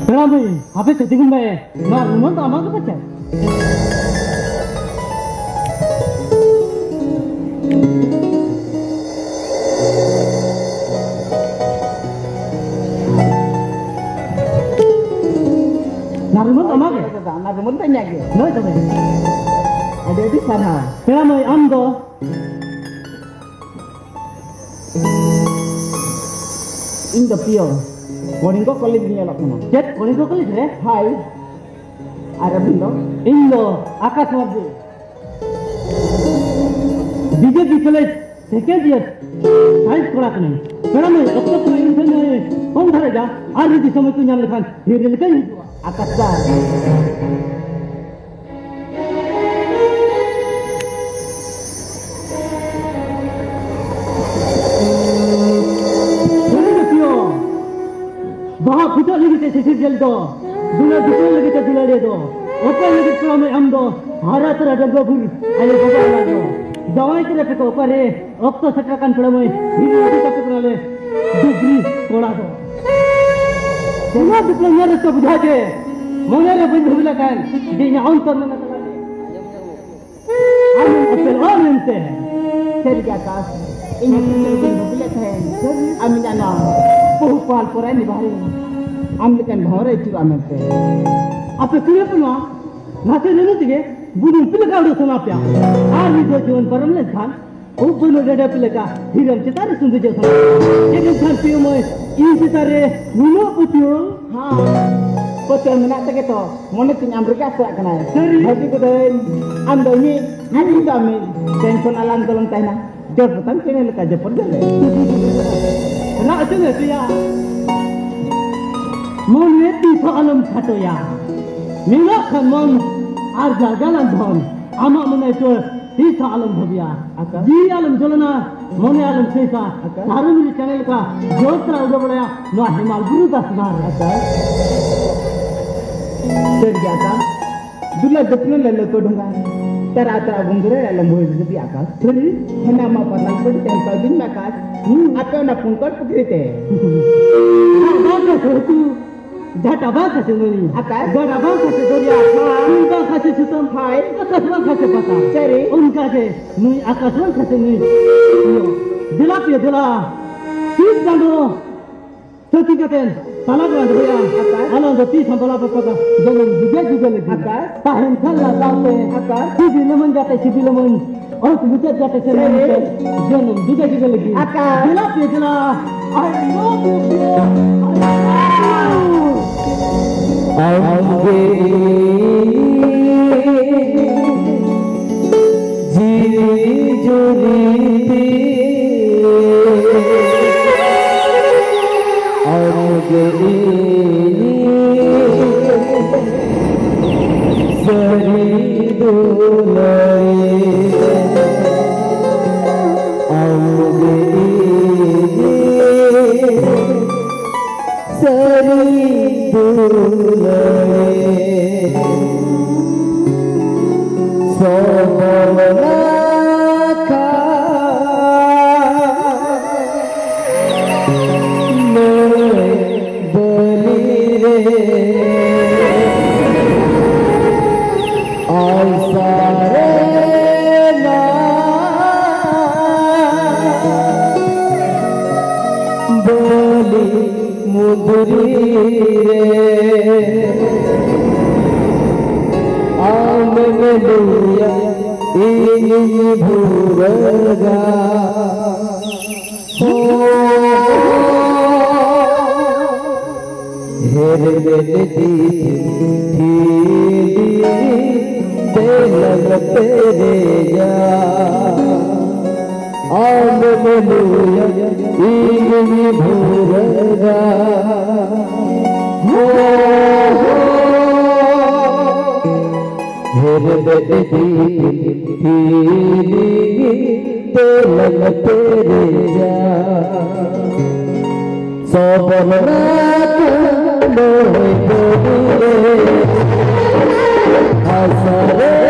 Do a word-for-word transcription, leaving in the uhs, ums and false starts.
ᱯᱮᱲᱟ ᱢᱟᱹᱭ, ᱦᱟᱯᱮ ᱥᱮ ᱛᱤᱸᱜᱩᱱ ᱢᱮ᱾ ᱱᱚᱣᱟ ᱨᱩᱢᱟᱹᱞ ᱫᱚ ᱟᱢᱟᱜ ᱜᱮ ᱯᱟᱪᱮ? ᱱᱚᱣᱟ ᱨᱩᱢᱟᱹᱞ ᱫᱚ ᱟᱢᱟᱜ ᱜᱮ? ᱫᱟᱫᱟ, ᱚᱱᱟ ᱨᱩᱢᱟᱹᱞ ᱫᱚ ᱤᱧᱟᱹᱜ ᱜᱮ᱾ ᱱᱚᱜᱼᱚᱭ ᱛᱚᱵᱮ᱾ ᱟᱹᱰᱤ ᱟᱹᱰᱤ ᱥᱟᱨᱦᱟᱣ᱾ ᱯᱮᱲᱟ ᱢᱟᱹᱭ, ᱟᱢ ᱫᱚ? ᱤᱧ ᱫᱚ ᱯᱤᱭᱳ, ᱠᱚᱞᱤᱝᱜᱚ ᱠᱚᱞᱮᱡᱽ ᱨᱤᱧ ᱚᱞᱚᱜ ᱠᱟᱱᱟ᱾ ᱪᱮᱫ, ᱠᱚᱞᱤᱝᱜᱚ ᱠᱚᱞᱮᱡᱽ ᱨᱮ? ᱦᱳᱭ᱾ ᱟᱨ ᱟᱹᱵᱤᱱ ᱫᱚ? ᱤᱧ ᱫᱚ ᱟᱠᱟᱥ Mardi, BJP college second year science ᱠᱚᱲᱟ ᱠᱟᱹᱱᱟᱹᱧ᱾ ᱯᱮᱲᱟ ᱢᱟᱹᱭ, ᱚᱠᱛᱚ ᱠᱚ ᱤᱧ ᱴᱷᱮᱱ ᱠᱚᱢ ᱫᱷᱟᱨᱟ ᱜᱮᱭᱟ, ᱟᱨ ᱡᱩᱫᱤ ᱥᱚᱢᱚᱭ ᱠᱚ ᱧᱟᱢ ᱞᱮᱠᱷᱟᱱ ᱦᱤᱨᱤ ᱞᱮᱠᱟᱧ ᱦᱤᱡᱩᱜᱼᱟ᱾ ᱟᱠᱟᱥ ᱫᱟ᱾ ᱥᱟᱹᱨᱤ ᱜᱮ ᱯᱤᱭᱳ, ᱵᱟᱦᱟ ᱯᱷᱩᱴᱟᱹᱜ ᱞᱟᱹᱜᱤᱫ ᱛᱮ ᱥᱤᱥᱤᱨ ᱡᱮᱞ ᱫᱚ, ᱫᱩᱞᱟᱹᱲ ᱫᱩᱯᱩᱞ ᱞᱟᱹᱜᱤᱫ ᱛᱮ ᱫᱩᱞᱟᱹᱲᱤᱭᱟᱹ ᱫᱚ, ᱚᱠᱚᱭ ᱞᱟᱹᱜᱤᱫ ᱯᱮᱲᱟ ᱢᱟᱹᱭ ᱟᱢ ᱫᱚ, ᱦᱟᱨᱟ ᱛᱚᱨᱟ ᱰᱟᱺᱜᱩᱣᱟᱹ ᱵᱷᱩᱨ ᱟᱭᱳ ᱵᱟᱵᱟ ᱚᱲᱟᱜ ᱫᱚ, ᱡᱟᱶᱟᱭ ᱠᱮᱫᱟ ᱯᱮ ᱠᱚ ᱚᱠᱟᱨᱮ, ᱚᱠᱛᱚ ᱥᱮᱴᱮᱨ ᱟᱠᱟᱱ ᱯᱮᱲᱟ ᱢᱟᱹᱭ, ᱦᱤᱨᱤ ᱤᱫᱤ ᱠᱟᱯᱮ ᱠᱟᱱᱟᱞᱮ ᱰᱩᱵᱨᱤ ᱠᱚᱲᱟ ᱫᱚ᱾ ᱚᱱᱟ ᱫᱩᱯᱲᱟ ᱧᱮᱞ ᱨᱮ ᱛᱚ ᱵᱩᱡᱷᱟᱹᱣ ᱡᱮ, ᱢᱚᱱᱮ ᱨᱮ ᱵᱟᱹᱧ ᱵᱷᱟᱹᱵᱤ ᱞᱮᱠᱷᱟᱱ, ᱡᱮ ᱤᱧᱟᱹᱜ ᱚᱱᱛᱚᱨ ᱢᱚᱱᱮ ᱛᱟᱞᱟᱨᱮ᱾ ᱟᱢᱮᱢ ᱚᱯᱮᱞᱚᱜᱼᱟ ᱢᱮᱱᱛᱮ᱾ ᱥᱟᱹᱨᱤ ᱜᱮ ᱟᱠᱟᱥ, ᱤᱧ ᱦᱚᱸ ᱛᱤᱥ ᱦᱚᱸ ᱵᱟᱹᱧ ᱵᱷᱟᱹᱵᱤ ᱞᱮᱫ ᱛᱟᱦᱮᱸᱫ᱾ ᱟᱢ ᱤᱧᱟᱹᱜ ᱱᱚᱣᱟ ᱵᱟᱹᱦᱩ ᱯᱟᱞ ᱯᱚᱨᱟᱭ ᱱᱤᱵᱷᱟᱨᱮ, ᱟᱢ ᱞᱮᱠᱟᱱ ᱵᱷᱟᱶ ᱨᱮ ᱟᱹᱪᱩᱨᱚᱜᱼᱟ ᱢᱮᱱᱛᱮ᱾ ᱟᱯᱮ ᱠᱩᱲᱤ ᱦᱚᱯᱚᱱ ᱱᱚᱣᱟ ᱱᱟᱥᱮ ᱱᱩᱱᱩ ᱛᱮᱜᱮ ᱵᱩᱱᱩᱢ ᱯᱮ ᱞᱮᱠᱟ ᱩᱰᱩᱠ ᱥᱟᱱᱟ ᱯᱮᱭᱟ᱾ ᱟᱨ ᱢᱤᱫ ᱫᱷᱟᱣ ᱡᱩᱣᱟᱹᱱ ᱯᱟᱨᱚᱢ ᱞᱮᱱᱠᱷᱟᱱ ᱩᱵ ᱵᱟᱹᱱᱩᱜ ᱰᱮᱰᱮᱯ ᱞᱮᱠᱟ ᱦᱤᱨᱚᱢ ᱪᱮᱛᱟᱱ ᱨᱮ ᱥᱩᱸᱫᱩᱡᱚᱜ ᱥᱟᱱᱟ᱾ ᱪᱮᱫ ᱮᱱᱠᱷᱟᱱ ᱯᱤᱭᱳ ᱢᱟᱹᱭ ᱤᱧ ᱪᱮᱛᱟᱱ ᱨᱮ ᱱᱩᱱᱟᱹᱜ ᱯᱟᱹᱛᱭᱟᱹᱣ? ᱦᱮᱸ, ᱯᱟᱹᱛᱭᱟᱹᱣ ᱢᱮᱱᱟᱜ ᱛᱮᱜᱮ ᱛᱚ ᱢᱚᱱᱮ ᱛᱤᱧ ᱟᱢ ᱨᱮᱜᱮ ᱟᱥᱨᱟᱜ ᱠᱟᱱᱟᱭ᱾ ᱥᱟᱹᱨᱤ? ᱵᱷᱟᱹᱜᱤ ᱠᱚᱫᱚᱧ ᱟᱢ ᱫᱚ ᱤᱧᱤᱡ, ᱟᱨ ᱤᱧ ᱫᱚ ᱟᱢᱤᱡ᱾ ᱛᱮᱦᱮᱧ ᱠᱷᱚᱱ ᱟᱞᱟᱝ ᱫᱚᱞᱟᱝ ᱛᱟᱦᱮᱱᱟ ᱡᱚᱲ ᱯᱚᱛᱟᱢ ᱪᱮᱬᱮ ᱞᱮᱠᱟ ᱡᱚᱯᱚᱲ ᱡᱚᱞᱮ᱾ ᱨᱟᱜ ᱦᱚᱪᱚ ᱢᱮ ᱯᱮᱭᱟ᱾ ᱢᱚᱱᱮ ᱛᱤᱥ ᱦᱚᱸ ᱟᱞᱚᱢ ᱠᱷᱟᱴᱚᱭᱟ᱾ ᱢᱮᱱᱟᱜ ᱠᱷᱟᱱ ᱢᱚᱱ ᱟᱨ ᱡᱟᱭᱜᱟ ᱞᱟᱝ ᱫᱷᱚᱱ, ᱟᱢᱟᱜ ᱢᱚᱱᱮ ᱪᱚ ᱛᱤᱥ ᱦᱚᱸ ᱟᱞᱚᱢ ᱵᱷᱟᱹᱵᱤᱭᱟ᱾ ᱟᱪᱪᱷᱟ᱾ ᱡᱤᱣᱤ ᱟᱞᱚᱢ ᱡᱚᱞᱚᱱᱟ, ᱢᱚᱱᱮ ᱟᱞᱚᱢ ᱥᱮᱥᱟ᱾ ᱟᱪᱪᱷᱟ᱾ ᱥᱟᱨᱩ ᱢᱤᱨᱩ ᱪᱮᱬᱮ ᱞᱮᱠᱟ ᱡᱚᱥ ᱛᱮ ᱩᱰᱟᱹᱣ ᱵᱟᱲᱟᱭᱟ ᱱᱚᱣᱟ ᱦᱮᱢᱟᱞ ᱵᱩᱨᱩ ᱫᱟᱥᱱᱟ ᱨᱮ᱾ ᱟᱪᱪᱷᱟ᱾ ᱴᱷᱤᱠ ᱜᱮᱭᱟ, ᱟᱪᱪᱷᱟ᱾ ᱫᱩᱞᱟᱹᱲ ᱫᱩᱯᱞᱟᱹᱲ ᱞᱮ ᱞᱟᱹᱣᱠᱟᱹ ᱰᱷᱚᱸᱜᱟ᱾ ᱛᱟᱨᱟ ᱛᱟᱨᱟ ᱵᱚᱱᱫᱷᱩ ᱨᱮ ᱟᱞᱚᱢ ᱵᱩᱡᱽ ᱜᱤᱰᱤ ᱟᱠᱟᱫ᱾ ᱥᱟᱹᱨᱤ? ᱦᱮᱱᱟ ᱢᱟ ᱯᱟᱛᱟᱞ ᱯᱟᱹᱴᱤ ᱛᱮ ᱦᱟᱛᱟᱣ ᱫᱤᱧ ᱢᱟ ᱟᱠᱟᱫ᱾ ᱦᱩᱸ᱾ ᱟᱯᱮ ᱚᱱᱟ ᱯᱩᱱᱠᱚᱲ ᱯᱩᱠᱷᱨᱤ ᱛᱮ᱾ ᱦᱩᱸ᱾ ᱟᱨ ᱵᱟᱝ ᱫᱚ ᱥᱟᱹᱨᱤ ᱠᱚ᱾ ᱡᱟᱦᱟᱸ ᱜᱟᱰᱟ ᱵᱟᱝ ᱠᱷᱟᱪᱮ ᱱᱟᱹᱭ᱾ ᱟᱠᱟᱥ᱾ ᱜᱟᱰᱟ ᱵᱟᱝ ᱠᱷᱟᱪᱮ ᱫᱚᱨᱭᱟ᱾ ᱦᱳᱭ᱾ ᱥᱩᱭ ᱵᱟᱝ ᱠᱷᱟᱪᱮ ᱥᱩᱛᱟᱹᱢ᱾ ᱦᱳᱭ᱾ ᱟᱠᱟᱥ ᱵᱟᱝ ᱠᱷᱟᱪᱮ ᱯᱟᱛᱟ᱾ ᱥᱟᱹᱨᱤ᱾ ᱚᱱᱠᱟ ᱜᱮ ᱱᱩᱭ ᱟᱠᱟᱥ ᱵᱟᱝ ᱠᱷᱟᱪᱮ ᱱᱩᱭ᱾ ᱫᱮᱞᱟ ᱯᱮ ᱫᱮᱞᱟ᱾ ᱛᱤᱥ ᱪᱟᱸᱫᱚ ᱥᱟᱹᱛᱤ ᱠᱟᱛᱮ ᱛᱟᱞᱟ ᱨᱮ ᱫᱚᱦᱚᱭᱟ᱾ ᱟᱠᱟᱥ᱾ ᱟᱞᱟᱝ ᱫᱚ ᱛᱤᱥ ᱦᱚᱸ ᱵᱟᱞᱟ ᱯᱟᱛᱟ ᱡᱚᱱᱚᱢ ᱡᱩᱜᱮ ᱡᱩᱜᱮ ᱞᱟᱹᱜᱤᱫ᱾ ᱟᱠᱟᱥ᱾ ᱛᱟᱦᱮᱱ ᱠᱷᱟᱱ ᱞᱟᱜᱟᱣ ᱛᱮ᱾ ᱟᱠᱟᱥ᱾ ᱥᱤᱵᱤᱞ ᱞᱮᱢᱚᱱ ᱡᱟᱛᱮ ᱥᱤᱵᱤᱞ ᱞᱮᱢᱚᱱ᱾ ᱚᱛ ᱢᱩᱪᱟᱹᱫ ᱡᱟᱛᱮ ᱥᱮᱨᱢᱟ ᱥᱮᱨᱮᱧ᱾ ᱢᱩᱪᱟᱹᱫ ᱡᱚᱱᱚᱢ ᱡᱩᱫᱟᱹ ᱡᱩᱫᱟᱹ ᱞᱟᱹᱜᱤᱫ᱾ ᱟᱠᱟ᱾ ᱫᱮᱞᱟ ᱯᱮ ᱫᱮᱞᱟ᱾ I love you, dear. I love you. ᱟᱢᱜᱮ ᱤᱧ ᱡᱤᱣᱤ ᱡᱩᱨᱤ ᱛᱤᱧ᱾ ᱟᱢᱜᱮ ᱤᱧ ᱥᱟᱹᱨᱤ ᱫᱩᱞᱟᱹᱲᱤ, ᱟᱢᱜᱮ ᱤᱧ ᱥᱟᱹᱨᱤ ᱫᱩᱞᱟᱹᱲᱤ᱾ ᱥᱚᱵᱚᱨ ᱱᱟᱠᱷᱟ ᱱᱟᱹᱭ ᱵᱟᱹᱞᱤ ᱨᱮ ᱟᱥᱟ ᱨᱮᱱᱟᱜ ᱵᱟᱹᱞᱤ ᱢᱩᱫᱽᱨᱤ ᱨᱮ ᱟᱢᱮᱢ ᱞᱟᱹᱭᱟ ᱤᱧᱤᱧ ᱵᱷᱩᱨᱟᱹᱜᱟ᱾ ᱦᱮᱨᱢᱮᱫ ᱫᱤᱯᱤᱞ ᱴᱷᱤᱞᱤ ᱛᱮᱞᱟᱝ ᱯᱮᱨᱮᱡᱟ᱾ ᱟᱢᱮᱢ ᱞᱟᱹᱭᱟ ᱤᱧᱤᱧ ᱵᱷᱩᱨᱟᱹᱜᱟ᱾ ᱦᱮᱨᱢᱮᱫ ᱫᱤᱯᱤᱞ ᱴᱷᱤᱞᱤ ᱛᱮᱞᱟᱝ ᱯᱮᱨᱮᱡᱟ᱾ ᱥᱚᱵᱚᱨ ᱱᱟᱠᱷᱟ ᱱᱟᱹᱭ ᱵᱟᱹᱞᱤ ᱨᱮ ᱟᱥᱟ ᱨᱮ